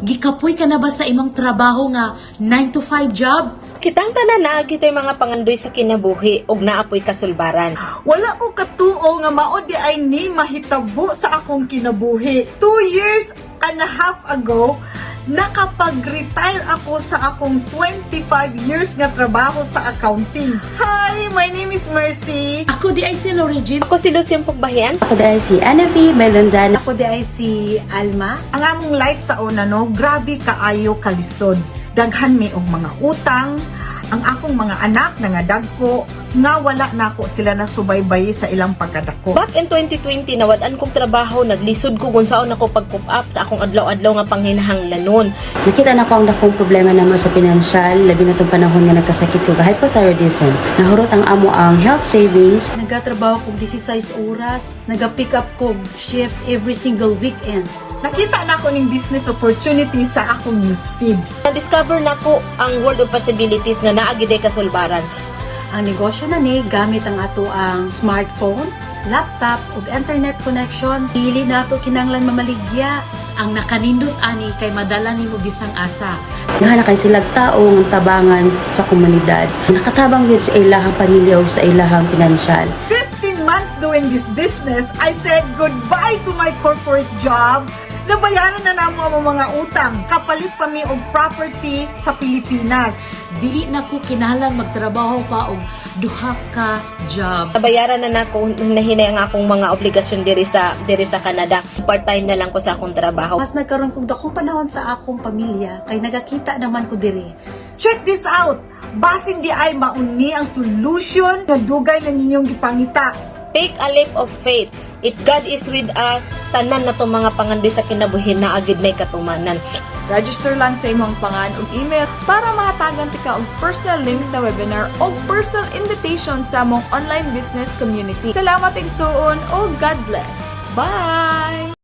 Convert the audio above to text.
Gikapoy ka na ba sa imong trabaho nga 9 to 5 job? Kitang tanan, naa gyud tay mga pangandoy sa kinabuhi ug naa poy kasulbaran. Wala ko katuo nga mao diay ni mahitabo sa akong kinabuhi. 2 years and a half ago, nakapag-retire ako sa akong 25 years nga trabaho sa accounting. Hi, my name is Mercy. Ako diay si Lorigin. Ako si Lucien Pugbahian. Ako diay si Anavi Belondan. Ako diay si Alma. Ang among life sa una, no, grabe kaayo kalisod. Daghan mi og mga utang, ang akong mga anak nangadagko, nga wala nako sila nasubaybay sa ilang pagkadako. Back in 2020, nawad-an kong trabaho, naglisod ko kung saan ako pag-cope up sa akong adlaw-adlaw nga panghinahanglanon. Nakita nako ang dakong problema namo sa pinansyal, labi na tong panahon nga nagkasakit ko ga hypothyroidism. Nahurot ang amoang health savings. Nagatrabaho kog 16 oras. Naga-pick up kog shift every single weekends. Nakita nako ning business opportunity sa akong newsfeed. Na-discover nako ang world of possibilities nga naa gyud kasulbaran. Ang negosyo na ni gamit ang atoang smartphone, laptop ug internet connection. Dili nato kinahanglan mamaligya. Ang nakanindot ani kay madala nimo bisang asa. Gana kay sila tao nga tabangan sa komunidad. Nakatabang yun sa ilahang pamilya o sa ilahang pinansyal. 15 months doing this business, I said goodbye to my corporate job. Nabayaran na namo ang mga utang. Kapalit pa mi og property sa Pilipinas. Dili na ko kinahanglan magtrabaho pa og duha ka job. Nabayaran na nako nahinay ang akong mga obligasyon diri sa Canada. Part-time na lang ko sa akong trabaho. Mas nagkaroon kog dakong panahon sa akong pamilya kay nagakita naman ko diri. Check this out! Basin diay mao ni ang solution na dugay na ninyong gipangita. Take a leap of faith. If God is with us, tanan na tong mga pangandoy sa kinabuhi naa gyud may katumanan. Register lang sa imong pangan ug email para mahatagan tika og personal link sa webinar o personal invitation sa among online business community. Salamat, igsuon, ug God bless. Bye!